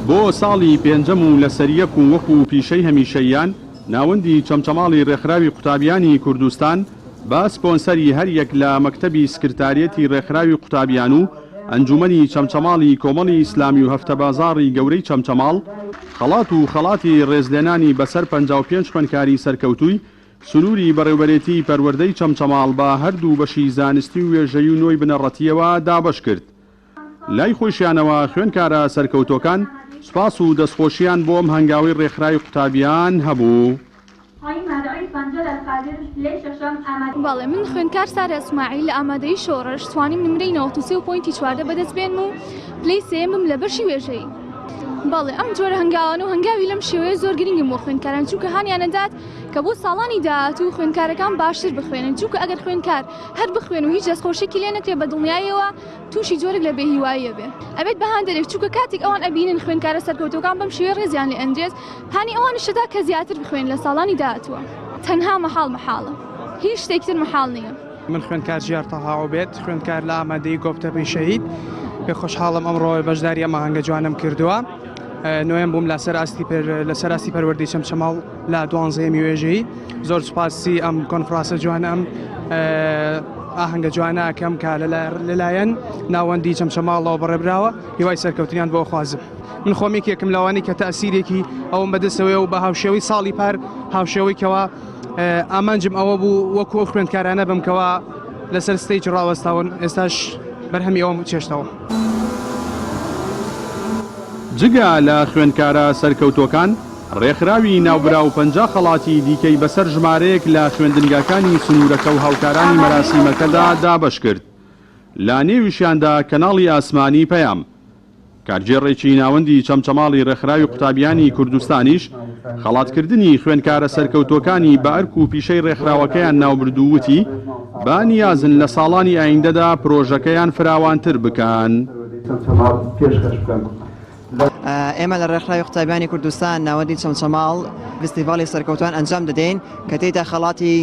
بۆ ساڵی پێنجەم و لەسەریەک و وەکو پیشەی هەمیشەییان، ناوەندی چەمچەماڵی ڕێکخراوی قوتابیانی کوردستان بە سپۆنسەری هەریەک لە مەکتەبی سکرتاریەتی ڕێکخراوی قوتابیان و ئەنجومەنی چەمچەماڵی کۆمەڵی ئیسلامی و هەفتەبازاڕی گەورەی چەمچەماڵ خەڵات و خەڵاتی ڕێزلێنانی بەسەر 55 خوێندکاری سەرکەوتووی سنووری بەڕێوبەرێتیی پەروەردەی چەمچەماڵ بە هەردوو بەشی زانستی و وێژەیی و نۆی بنەڕەتییەوە دابەش کرد. لای خۆیشیانەوە خوێندکارە سەرکەوتووەکان سوپاس و دەستخۆشییان بۆ ئەم هەنگاوەی ڕێکخراوی قوتابیان هەبوو. بەڵێ من خوێندکار سارا اسماعیل لە ئامادەیی شۆڕش توانیم نمرەی 93 و پۆینتی 14 بەدەست بێنم و پلەی سێیەم بم لە بەشی وێژەیی. بەڵێ ئەم جۆرە هەنگاوانە و هەنگاوی لەم شێوەیە زۆر گرنگن بۆ خوێندکاران چونکە هانیان ئەدات کە بۆ ساڵانی داهاتوو خوێندکارەکان باشتر بخوێنن چونکە ئەگەر خوێندکار هەر بخوێن و هیچ دەستخۆشیەکی لێ نەکرێت بە دڵنیاییەوە تووشی جۆرێک لە بێهیوایی ئەبێ ئەبێت بە هاندەرێک چونکە کاتێک ئەوان ئەبینن خوێندکارە سەرکەوتووەکان بەم شێوەیە ڕێزیان لێ ئەنرێت هانی ئەوانیش دەدا کە زیاتر بخوێن لە ساڵانی داهاتووە تەنها مەحاڵ مەحاڵە هیچ شتێکی تر مەحاڵ نییە. من خوێندکار ژیار تەها عوبێد خوێندکار لە ئامادەیی گۆپتەپەی شەهید پێ خۆشحاڵم ئەمڕۆ بەشداری ئەم ئاهەنگە جوانەم کردووە نۆیەم بووم لەسەر ئاستی لەسەر ئاستی پەروەردەی چەمچەماڵ لە دوانزەیەمی وێژەیی زۆر سوپاسی ئەم کۆنفرانسە جوانە ئەم ئاهەنگە جوانە ئەکەم کە لەلایەن ناوەندی چەمچەماڵەوە بەڕێبراوە هیوای سەرکەوتنیان بۆ خوازم من خۆم یەکێکم لەوانەی کە تەسیرێکی ئەوم بەدەستەوەی و بە هاوشێوەی ساڵی پار هاوشێوەی کەوا ئامانجم ئەوە بوو وەکو ئەو خوێندکارانە بم کەوا لەسەر stage ڕاوەستاون ئێستاش بەرهەمی ئەوم چێشتەوە. جگە لە خوێندکارە سەرکەوتووەکان، ڕێکخراوی ناوبراو 50 خەڵاتی دیکەی بەسەر ژمارەیەک لە خوێندنگاکانی سنوورەکە و هاوکارانی مەراسیمەکەدا دابەشکرد، لە نێویشیاندا کەناڵی ئاسمانی پەیام. کارگێڕێکی ناوەندی چەمچەماڵی ڕێکخراوی قوتابیانی کوردستانیش خەڵاتکردنی خوێندکارە سەرکەوتووەکانی بە ئەرک و پیشەی ڕێکخراوەکەیان ناوبرد و وتی، بە نیازن لە ساڵانی ئایندەدا پرۆژەکەیان فراوانتر بکەن. ئێمە لە ڕێکخراوی قوتابیانی کوردستان ناوەندی چەمچەماڵ فیستیڤاڵی سەرکەوتوان ئەنجام دەدەین کە تێیدا خەڵاتی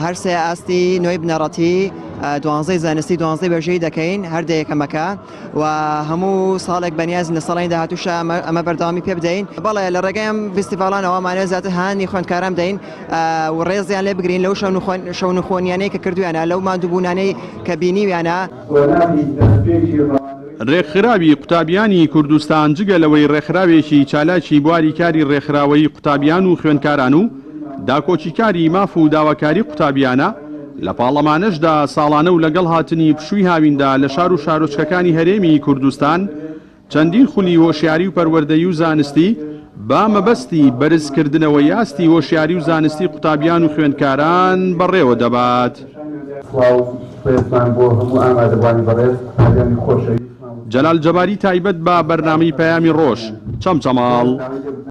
هەرسێ ئاستی نۆی بنەڕەتی دوانزەی زانستی دوانزەی وێژەیی دەکەین هەر دە یەکەمەکە و هەموو ساڵێک بەنیازین لە ساڵانی داهاتووشا ئەمە بەردەوامی پێ بدەین بەڵێ لە ڕێگەی ئەم فیستیڤاڵانەوە مانەوێت زیاتر هانی خوێندکاران بدەین و ڕێزیان لێ بگرین لەو شەونخۆنیانەی کە کردویانە لەو ماندووبوونانەی کە بینیویانە. رێکخراوی قوتابیانی کوردستان جگە لەوەی رێکخراوێکی چالاکی بواری کاری رێکخراوەیی قوتابیان و خوێندکاران و داکۆکیکاری ماف و داواکاری قوتابیانە، لە پاڵ ئەمانەشدا ساڵانە و لەگەڵ هاتنی پشووی هاویندا لە شار و شارۆچکەکانی هەرێمی کوردستان چەندین خولی هۆشیاری و پەروەردەیی و زانستی بە مەبەستی بەرزکردنەوەی ئاستی هۆشیاری و زانستی قوتابیان و خوێندکاران بەڕێوە دەبات. سڵاو ڕێزمان بۆ هەموو ئامادەبوانی بەڕێز، قوتابیانی خۆشەویست، مامۆستایان. جەلال جەباری تایبەت بە بەرنامەی پەیامی ڕۆژ، چەمچەماڵ.